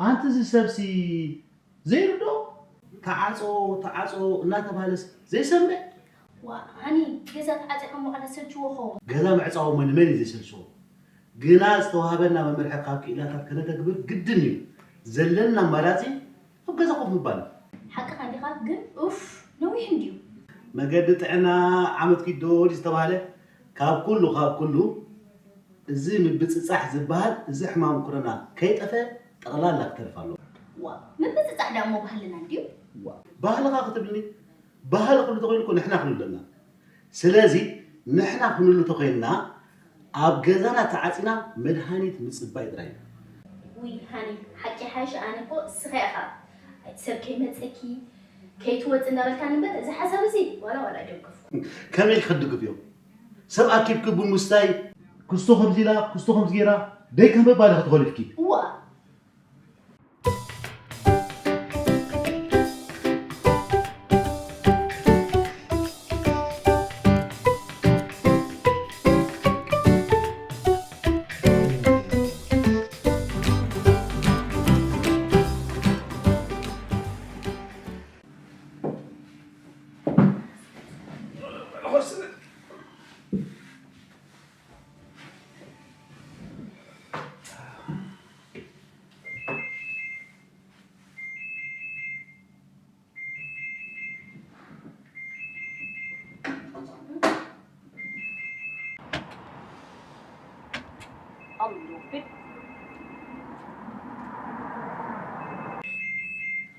ኣንቲ እዚ ሰብሲ ዘይርድኦ? ተዓጾ ተዓጾ እናተባህለስ ዘይሰምዕ? ዋ ሃኒ፣ ገዛ ተዓፂኻ መዋዕለ ሰልችዎ ኸውን። ገዛ ምዕጻው መን መን እዩ ዘይሰልችዎ? ግና ዝተዋህበና መምርሒ ካብ ክኢላታት ከነተግብር ግድን እዩ። ዘለና ኣማራጺ ኣብ ገዛ ኮፍ ምባል። ሓቅኻ እንዲኻ ግን ኡፍ ነዊሕ እንድዩ። መገዲ ጥዕና ዓመት ኪዶ ድዩ ዝተባህለ? ካብ ኩሉ ካብ ኩሉ እዚ ምብፅፃሕ ዝበሃል እዚ ሕማም ኮሮና ከይጠፈ ጠቕላላ ክተርፍ ኣለዎ። ዋ ምብፅፃሕ ዳሞ ባህልና እንድዩ። ዋ ባህልኻ ክትብልኒ ባህሊ ክሉ ተኮይኑ እኮ ንሕና ክንሉ ኣለና። ስለዚ ንሕና ክንሉ ተኮይንና ኣብ ገዛና ተዓፂና መድሃኒት ምፅባይ ጥራይ እዩ። ውይ ሃኒ ሓቂ ሓይሽ ኣነ እኮ እስኻ ኢኻ ሰብ ከይመፀኪ ከይትወፂ እንዳበልካኒ እምበር እዚ ሓሳብ እዚ ዋላ ዋላ ኣይደገፍኩ። ከመይ ክድግፍ እዮም? ሰብ ኣኪብኪ ቡን ምስታይ፣ ክስቶ ከምዚ ኢላ፣ ክስቶ ከምዚ ገይራ፣ ደይ ከም ምባል ኢኺ ተኾሊፍኪ። እዋ።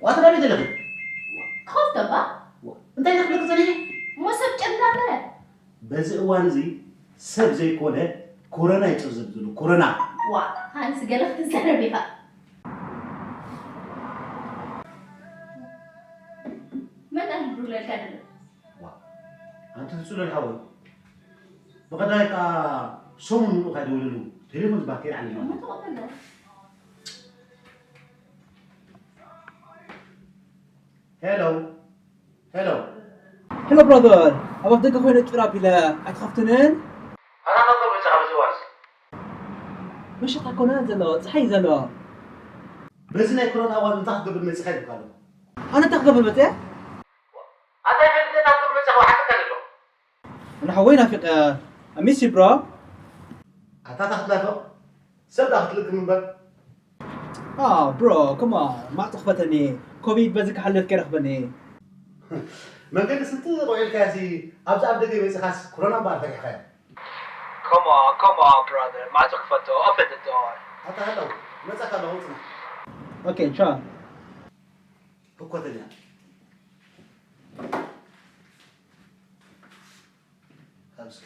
ዋት ናበይ ዘለኺ? ኮፍ ተባ እንታይ ኢለ ክብለኪ ጸኒሐ? እሞ ሰብ ጨምዳ በረ። በዚ እዋን እዚ ሰብ ዘይኮነ ኮረና ይጭርዝም ዝብሉ ኮረና። ዋ ሃንስ ገለ ክትዛረብ ኢኻ። መን ኣልብሩለልካ ደሎ? ዋ ኣንቲ ዝጽሉል ሓወይ ብቐዳይ ከኣ ሰሙን ምሉእ ካይደውለሉ ቴሌፎን ዝባከይ ዓሊ ማለት። ሄሎ ሄሎ። ሄሎ ብራዘር፣ ኣብ ኣፍደገ ኮይነ ጭር ኣቢለ ኣይትኸፍትንን? ኣታ ካብ መጻኻ ብዝዋዝ። ምሽት ኣይኮነን ዘሎ፣ ጸሓይ ዘሎ። በዚ ናይ ኮሮና እዋን እንታይ ክትገብር መጺኻ ይብልካ ኣለኹ። ኣነ እንታይ ክገብር መጽየ? ኣታ ይፈልጥ እንታይ ክትገብር መጺኻ ወሓትካ ዘሎ። ኣነ ሓወይ ናፊቀ። I miss you bro። ኣታ እንታይ ክትናፍቕ? ሰብ ደኣ ክትልክም እምበር። Ah bro, come on, ማዕጾ ክፈተኒ። ኮቪድ በዚ ክሓልፍ ከይረኽበኒ። መንገዲ ስንቲ ቆዒልካዮ ሲ ኣብዚ ኣብ ደገ መጺኻስ ኮሮና እምበኣር ፈሪሕካዮ። Come on, come on brother, ማዕጾ ክፈቶ, open the door. ኣታ ሃለው መጻካ ኣለኹ ጽናሕ። Okay, ciao. እኮተኛ። ካብስ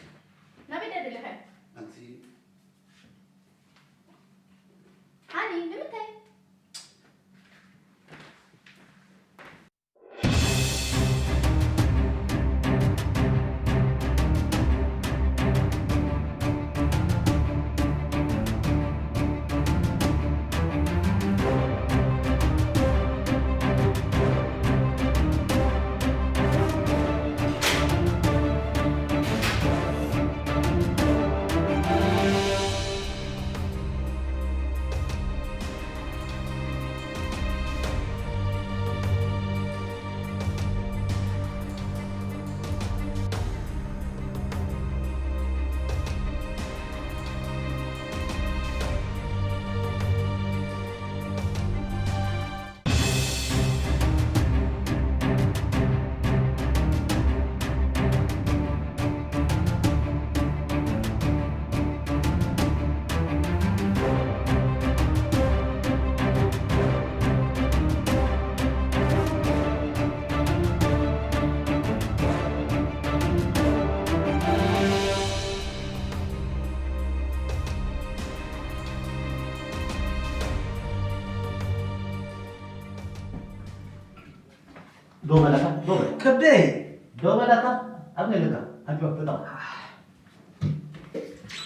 ናበይ ደደለኸ? ኣንቲ ሃኒ ንምንታይ? ዶ በላታ ዶ በላ ከብደይ ዶ በላታ ኣብ ነለካ ኣጆ ተጣው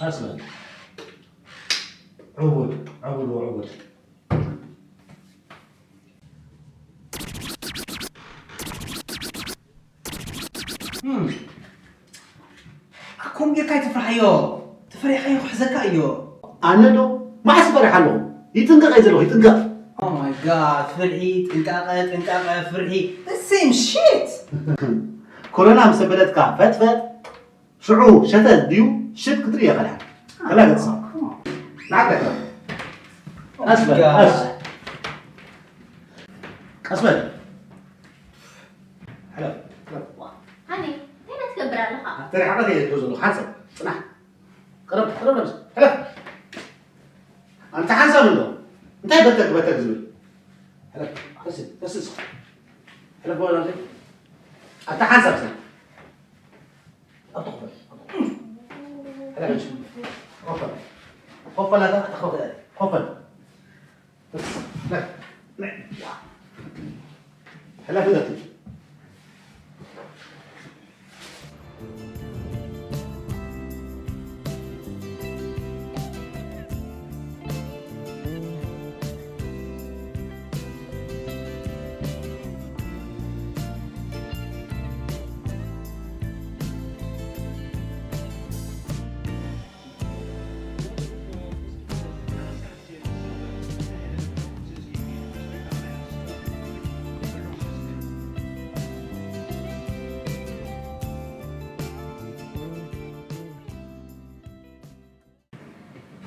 ኣስበል ዕቡድ ዕቡድ ወዕቡድ ኣኮም ጌርካ ይትፍርሓዮ ተፈሪሓዮ ክሕዘካ እዮ ኣነ ዶ መዓስ ፈሪሓ ኣለኹ ይጥንቀቕ እየ ዘለኹ ይጥንቀቕ Oh my god፣ ፍርሒ፣ ጥንቃቐ፣ ጥንቃቐ፣ ፍርሒ። The same shit! ኮሮና ምስ ኣበለትካ ፈጥፈጥ፣ ሽዑ ሸተት ድዩ ሽት ክትርኢ የኸልካ። ተላገጽ። ናዕቀ። ቀስ በል፣ ቀስ። ቀስ በል። ሕለፍ፣ ሕለፍ። ሃኒ፣ እንታይ ትገብር ኣለኻ? ተሪሓቐ ከየድሮ ዘለኹ፣ ሓንሳብ፣ ጽናሕ። ቅረብ፣ ቅረብ፣ ቅረብ። ሕለፍ። ኣንታ ሓንሳብ እንዶ። እንታይ በተክ፣ በተክ ዝብል? ሕለፍ፣ ተስል፣ ተስል። ሕለፍ፣ በል፣ ኣንተ። ኣንታ ሓንሳብ፣ ጽናሕ። ኣብ ተኾፈል። ሕለፍ፣ ኮፈል። ኮፈል፣ ኣታ፣ ኮፈል። ኮፈል።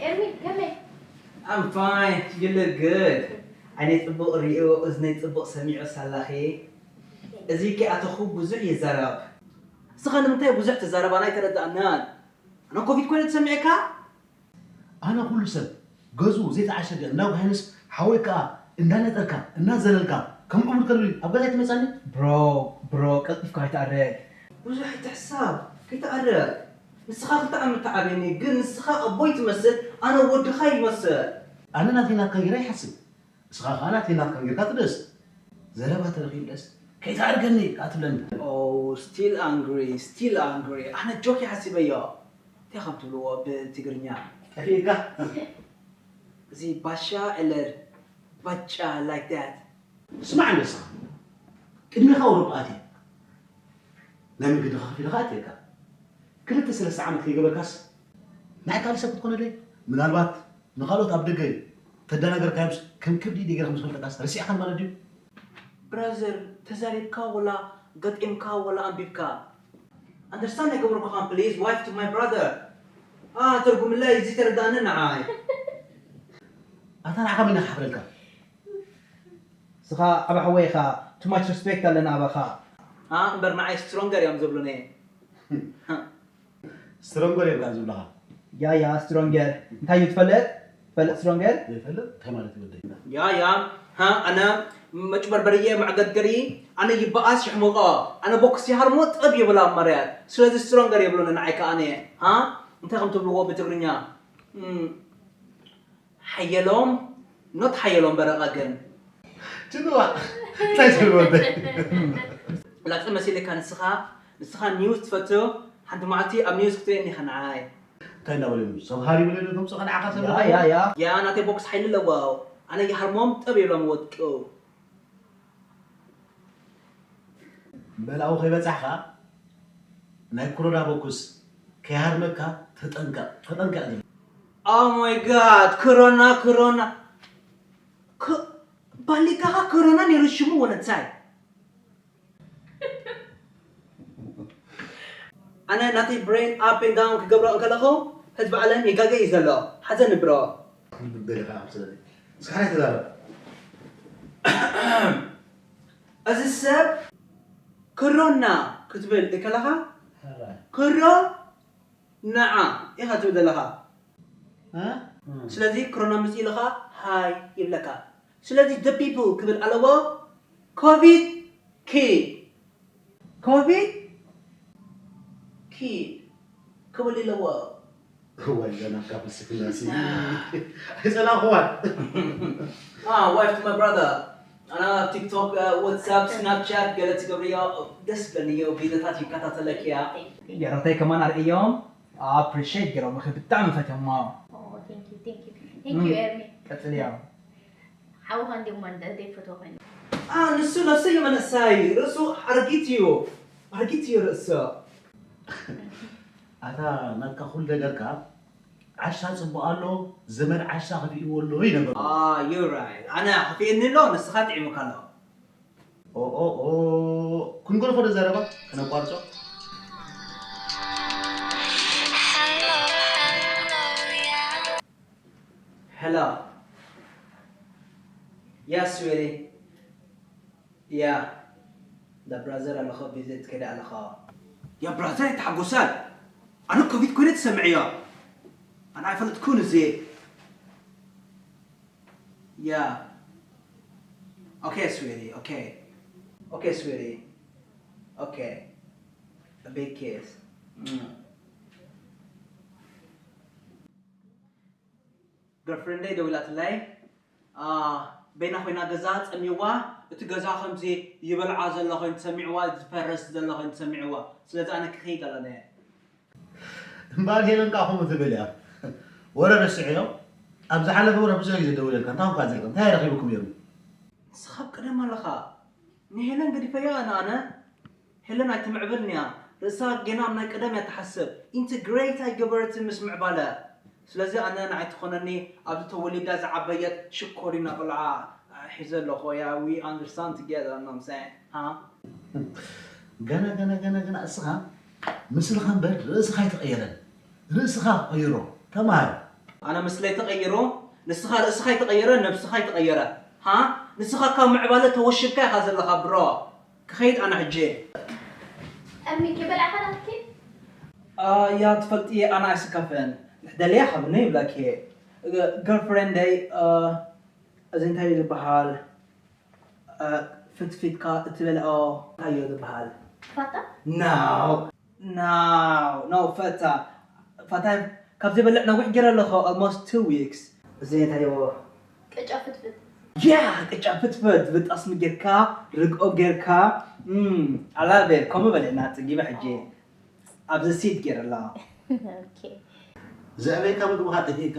ኤርሚ፣ ከመይ? I'm fine. You look good. ዓይነይ ጽቡቕ ሪኡ፣ እዝነይ ጽቡቕ ሰሚዑ ሳላኺ። እዚ ከይኣተኹ ብዙሕ ይዛረብ። ንስኻ ንምንታይ ብዙሕ ትዛረብ? ኣነ ኣይተረድኣናን። ኣነ ኮቪድ ኮይነ ተሰሚዕካ? ኣነ ኩሉ ሰብ ገዝኡ ዘይተዓሸገ እንዳጓሃንስ ሓወይ ከኣ እንዳነጠርካ እናዘለልካ ከም ዕሙር ከልቢ ኣብ ገዛይ ትመጻኒ? ብሮ፣ ብሮ፣ ቀልጢፍካ ኣይትኣረግ። ብዙሕ ኣይትሕሳብ፣ ከይትኣረግ። ንስኻ ክልተ ዓመት ትዓብየኒ፣ ግን ንስኻ ኣቦይ ትመስል፣ ኣነ ወድኻ ይመስል። ኣነ ናተይ ናትካ ጌረ ይሓስብ። ንስኻ ከኣ ናተይ ናትካን ጌርካ ትደስ። ዘረባ ተረኺቡ ደስ። ከይትኣርገኒ ከኣ ትብለኒ። Oh, still angry, still angry። ኣነ ጆክ እየ ሓሲበዮ። እንታይ ከም ትብልዎ ብትግርኛ? ጠፊእካ? እዚ ባሻ ኤለር ባጫ like that። ስማዕ እንዶ ንስኻ። ቅድሜኻ ኣውሮጳ ኣትየ። ናይ መንገድኻ ከፊልኻ ኣትየካ። ክልተ ሰለስተ ዓመት ከይገበርካስ ናይ ካልእ ሰብ ክትኮነለይ? ምናልባት ንኻልኦት ኣብ ደገ ተደናገርካዮምስ ከም ከብዲ ኢደ ገይረ ከም ዝፈልጠካስ ረሲዕካን ማለት ድዩ? ብራዘር፣ ተዛሪብካ ወላ ገጢምካ ወላ ኣንቢብካ? Understand ኣይገበርኩኻን፣ please, wife to my brother። ኣ፣ ተርጉምለይ፣ እዚ ተረዳእኒ ንዓይ። ኣታ ንዓኻ መን ኢኻ ክሓፍረልካ? ንስኻ ዓቢ ሓወይ ኢኻ፣ too much respect ኣለኒ ኣባኻ። ኣ፣ እምበር ንዓይ ስትሮንገር እዮም ዝብሉኒ። ስትሮንገር እዮም ከኣ ዝብሉኻ። ያ፣ ያ፣ ስትሮንገር። እንታይ እዩ ትፈልጥ? ትፈልጥ ስትሮንገር? ዘይፈልጥ እንታይ ማለት እዩ ወደይ? ያ፣ ያ፣ ሃ፣ ኣነ መጭበርበርየ፣ መዕገርገሪ፣ ኣነ ይበኣስ ይሕምቆ፣ ኣነ ቦክስ ይሃርሞ፣ ጠብ ይብላ መርያት። ስለዚ ስትሮንገር የብሉኒ ንዓይ ከኣ ኣነ፣ ሃ? እንታይ ከም ትብልዎ ብትግርኛ? እም፣ ሓየሎም፣ ኖት ሓየሎም በረቐ ግን። ጅግዋ፣ እንታይ ትብል ወደይ? ላጽ መሲልካ ንስኻ፣ ንስኻ ኒውስ ትፈቱ፣ ሓንቲ መዓልቲ ኣብ ኒውስ ክትርእየኒ ኢኻ ንዓይ። እንታይ እንዳበለ እዩ? ሰብ ሃሪሙ ኢለ ተምጽኦ ንዓኻ ሰብ ያ፣ ሃሪሙ? ያ፣ ያ። ያ ናተይ ቦክስ ሓይሊ ኣለዎ። ኣነ ይሃርሞም ጠብ ኢሎም ወድቁ። መላኡ ከይበጻሕካ ናይ ኮሮና ቦክስ ከይሃርመካ ተጠንቀቕ፣ ተጠንቀቕ ዝብል። Oh my God፣ ኮሮና፣ ኮሮና። ኮ-፣ ባሊጋኻ ኮሮና ነይሩ ሽሙ ወለንሳይ። ኣነ ናተይ ብሬን up and down ክገብሮ እንከለኹ ህዝቢ ዓለም ይጋገ እዩ ዘሎ። ሓዘኒ ብሮ። በልኻ ኣብ ስለኒ። እስኻ ናይ ተዛረብ። እዚ ሰብ ኮሮና ክትብል እንከለኻ ሕራይ። ኮሮ ናዓ ኢኻ ትብል ዘለኻ። እ? ስለዚ ኮሮና ምስ ኢልኻ ሃይ ይብለካ። ስለዚ the people ክብል ኣለዎ። ኮቪድ ኪድ። ኮቪድ ኪድ ክብል ኣለዎ። እዋይ፣ ዘናካ ፍልስፍና ሲ። ኣይጸላእኽዋን። Ah, wife to my brother. ኣና ቲክቶክ፣ ዋትሳፕ፣ ስናፕቻት ገለ ትገብርዮ ደስ ብለኒ እዩ። ቪዲዮታት ይከታተለኪ እያ። የረተይ ከማን ኣርእዮም ኣፕሪሼት ገይሮምኺ ብጣዕሚ ፈትዮሞ። Oh, thank you, thank you. Thank you, ኤርሚ። ቀጽልዮ። ሓውኻ እንዲኹም እንደ ዘይፈትዎ ኮይኑ። Ah, ንሱ ነፍሰ እዩ መንእሳይ፣ ርእሱ ኣረጊት እዩ። ኣረጊት እዩ ርእሱ። ኣታ ናትካ ኩሉ ነገርካ ዓሻ ጽቡቕ ኣሎ፣ ዘመድ ዓሻ ከፊእዎ ኣሎ ይነበሩ። Ah, you're right. ኣነ ከፊእኒ ኣሎ፣ ንስኻ ጥዒሙካ ኣሎ። ኦ ኦ ኦ፣ ክንገርፎ ዶ ዘረባ ከነቋርጾ? Hello. Yes, sweetie. Yeah. The brother ኣለኹ ቪዚት ከይደ ኣለኹ። ያ ብራዘር ኣይተሓጎሳል። ኣነ ኮቪድ ኮይነ ተሰምዕዮ። ኣነ ኣይፈለጥኩን እዚ። Yeah. Okay, sweetie. Okay. Okay, sweetie. Okay. A big kiss. Mm. ገርፍሬንደይ ደዊላትለይ። በይና ኮይና ገዛ ጸሚዋ። እቲ ገዛ ከምዚ ይበልዓ ዘሎ ኮይኑ ተሰሚዕዋ፣ ዝፈርስ ዘሎ ኮይኑ ተሰሚዕዋ። ስለዚ ኣነ ክኸይድ ኣለነ። እምበኣር ሄለን ከኣ ከምኡ ትብል እያ። ወረ ረስዕዮ። ኣብ ዝሓለፈ ወረ ብዙሕ ግዜ ደውለልካ እንታይ ኮንካ ዘልካ እንታይ ረኺብኩም ነይሩ? ንስኻ ኣብ ቀደም ኣለኻ። ንሄለን ገዲፈያ ኣነ ኣነ ሄለን ኣይትምዕብልን እያ። ርእሳ ጌና ኣብ ናይ ቀደም እያ ትሓስብ። ኢንተግሬት ኣይገበረትን ምስ ምዕባለ። ስለዚ ኣነ ንዓይ ትኾነኒ ኣብዚ ተወሊዳ ዝዓበየት ሽኮሪና ቆልዓ ሒዘ ኣለኹ እያ። We understand together, you know what I'm saying? ሃ? ገና ገና ገና ገና እስኻ ምስልኻ እምበር ርእስኻ ኣይተቐየረን። ርእስኻ ቀይሮ ተማሃር። ኣነ ምስለይ ተቐይሩ ንስኻ ርእስኻ ኣይተቐየረ ነብስኻ ኣይተቐየረ። ሃ? ንስኻ ካብ ምዕባለ ተወሽብካ ኢኻ ዘለኻ ብሮ። ክኸይድ ኣነ ሕጂ። እሚኪ በላዕኻ ናትኪ ያ ትፈልጢ ኣነ ኣይስከፍን። ደልያ ሃብኒ ይብለኪ። ገርፍሬንደይ እዚ እንታይ እዩ ዝበሃል? ፍትፊትካ እትበልዖ እንታይ እዩ ዝበሃል? ፋታ ናው ናው ናው ፈታ ፈታ ካብ ዘይበልዕ ነዊሕ ገይረ ኣለኹ። Almost two weeks። እዚ እንታይ እዩ? ቅጫ ፍትፍት ያ ቅጫ ፍትፍት ብጣስሚ ጌርካ ርግኦ ጌርካ። ኣላቤ ከምኡ በሊዕና ጽጊበ ሕጂ ኣብዚ ሲድ ገይረ ኣለኹ። Okay ዘዕበየካ ምግብኻ ጠፊእካ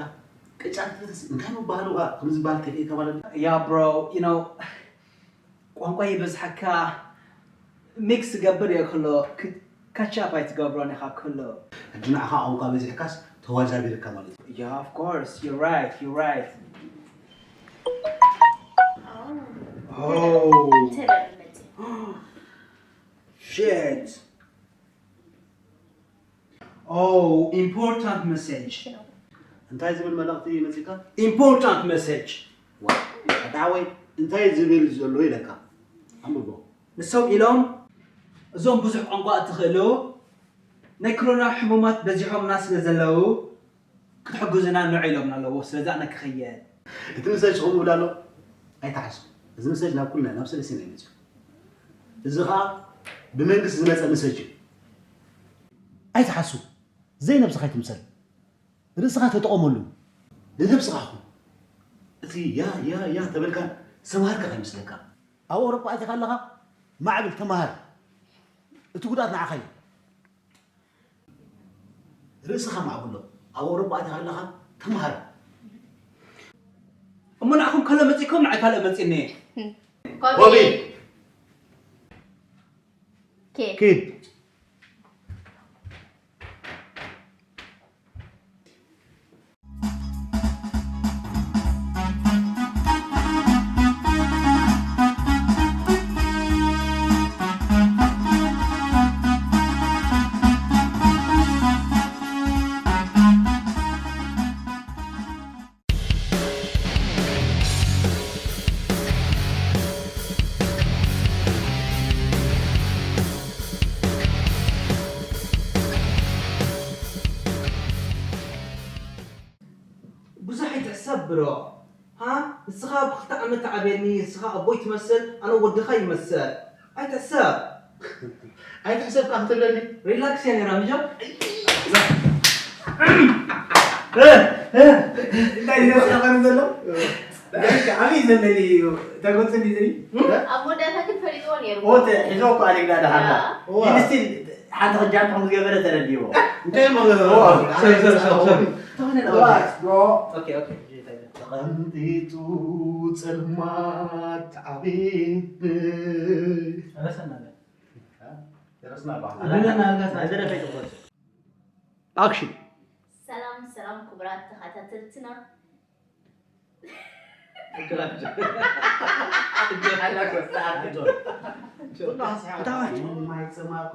ቅጫ ፍትፍትስ እንታይ ምባህሉ ከምዚ ዝበሃል ጠፊእካ ማለት እዩ። Yeah bro, you know ቋንቋ ይበዝሓካ ሚክስ ገብር እየ ክሎ ካቻፕ ኣይትገብሮን ኢኻ ክሎ። ሕጂ ንዓኻ ቋንቋ በዚሕካስ ተዋዛቢርካ ማለት እዩ። Yeah, of course, you're right, you're right. Oh እንተ በል መጽእ Shit. Oh, important message. ሽነው እንታይ ዝብል መልእኽቲ መጺካ? Important message. ኣታ ሓወይ እንታይ ዝብል ዘሎ ኢለካ? ኣንብቦ። ንሶም ኢሎም እዞም ብዙሕ ቋንቋ እትኽእሉ ናይ ኮሮና ሕሙማት በዚሖምና ስለ ዘለዉ ክትሕግዙና ንዑ ኢሎምና ኣለዎ። ስለዚ ኣነ ክኸየድ። እቲ መሰጅ ከምኡ ይብል ኣሎ። ኣይትሓሱ። እዚ መሰጅ ናብ ኩልና ናብ ሰለስቴና እዩ መፂኡ። እዚ ኸዓ ብመንግስቲ ዝመፀ መሰጅ እዩ። ኣይትሓሱ። ዘይነብስኻ ኣይትምሰል። ርእስኻ ተጠቐመሉ። ንነብስኻ ኩን። እቲ ያ ያ ያ ተበልካ ዝተምሃርካ ከይመስለካ። ኣብ ኣውሮጳ ኣቲኻ ኣለኻ ማዕብል ተምሃር። እቲ ጉድኣት ንዓኻ እዩ። ርእስኻ ማዕብሎ። ኣብ ኣውሮጳ ኣቲኻ ኣለኻ ተምሃር። እሞ ንዓኹም ካልእ መፂእኩም ንዓይ ካልእ መፂእኒ። ኮቢ ኬድ ኪድ። ብዙሕ ኣይትሕሰብ ብሮ። ሃ ንስኻ ብክልተ ዓመት ትዓብየኒ ንስኻ ኣቦይ ትመስል ኣነ ወድኻ ይመስል። ኣይትሕሰብ። ኣይትሕሰብ ከዓ ክትብለኒ። ሪላክስ እያ ነይራ ምጃ። እንታይ ዘስቀኒ ዘሎ ዓብዪ ዘለኒ እዩ ተጎፅኒ ዝኒ ኣብ መወዳእታ ግን ፈሊጥዎ ነይሩ ኦተ ሒዞ እኮ ኣሊግዳ ደሃላ ኢንስቲል ሓንቲ ክጃም ከም ዝገበረ ተረዲዎ እንታይ ማለት ተቐንጢጡ ጸልማት ዓቤት ኣክሽን ሰላም ሰላም ክቡራት ተኸታተልትና ኣላኮ ሰዓት ኣጆ። ኣስቴን ማይጸማኩ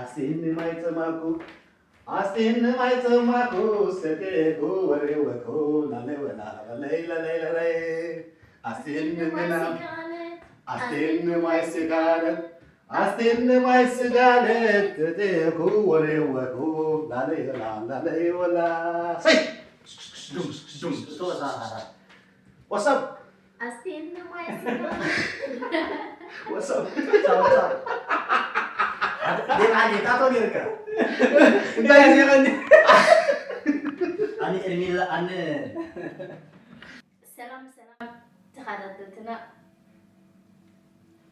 ኣስቴን ማይጸማኩ ኣስቴን ማይጸማኩ ሰቴኩ ወሬወኩ ላለይ ወላ ላለይ ላለይ ላለይ ኣስቴን ምና ኣስቴን ማይ ስጋለት ኣስቴን ማይ ስጋለት ሰቴኩ ወሬወኩ ላለይ ወላ ላለይ ወላ ሰይ What's up? ኣስቴን ማይ What's up? What's up? ደም ዓዲ ታቶ ጌርካ እንታይ ዜቐኒ ኣነ ኤርሚላ ኣነ ሰላም ሰላም ተኸታተልትና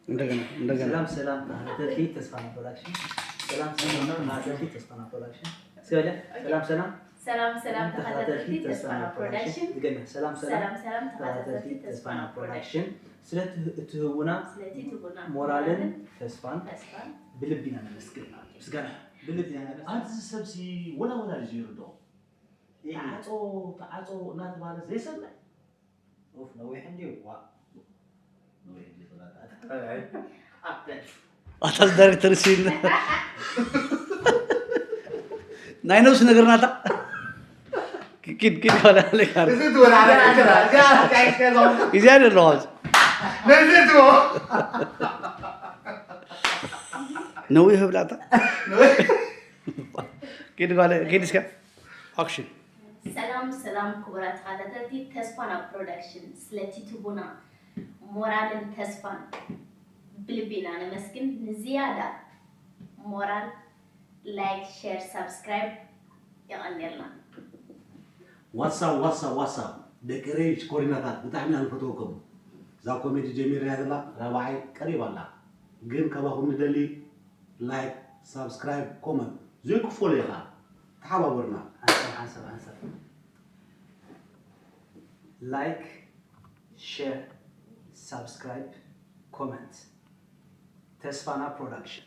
እንደገና እንደገና ሰላም ሰላም ተኸታተልቲ ተስፋና ፕሮዳክሽን። ሰላም ሰላም ተኸታተልቲ ተስፋና ፕሮዳክሽን። እስኪ በለ ሰላም ሰላም ሰላም ሰላም ተኸታተልቲ ተስፋና ፕሮዳክሽን ድገሚ። ሰላም ሰላም ሰላም ሰላም ተኸታተልቲ ተኸታተልቲ ተስፋና ተስፋና ፕሮዳክሽን ፕሮዳክሽን ስለ ትህ- እትህቡና ስለቲ ትቡና ሞራልን ተስፋን ተስፋን ብልቢ ኢና ነመስግን። ምስጋና ብልቢ ኢና ነመስግን። ኣንዚ ሰብሲ ወላ ወላ እዩ ዝርድኦ ተዓጾ ተዓጾ እናተባለ ዘይሰምዕ ኡፍ ነዊሕ እንዲዩ ዋ ነዊሕ እንዲዩ ተባለ ኣታ ዳይሬክተር ሲል ናይ ነብስ ነገርናታ ኪድ ኪድ ይባላል እዚ ትወላ እዚኣ ዘለዋ ነዚ ትዎ ነዊህ ብላታ ኪድ ጓለ ኪድ እስከ ኣክሽን ሰላም ሰላም ክቡራት ተኸታተልቲ ተስፋና ፕሮዳክሽን ስለቲ ትቡና ሞራልን ተስፋን ብልቢ ኢና ነመስግን። ንዝያዳ ሞራል ላይክ ሼር ሳብስክራይብ የቐንየልና። ዋትሳብ ዋትሳብ ዋትሳብ ደቂ ሬጅ ኮሪናታት ብጣዕሚ ኢና ንፈትወኩም እዛ ኮሜዲ ጀሚርያ ዘላ ራብዓይ ቀሪባ ኣላ ግን ካባኹም ንደሊ ላይክ ሳብስክራይብ ኮመንት ዘይክፈሎ ኢኻ ተሓባበሩና ሓንሳብ ሓንሳብ ሓንሳብ ላይክ ሼር ሳብስክራይብ ኮመንት ተስፋና ፕሮዳክሽን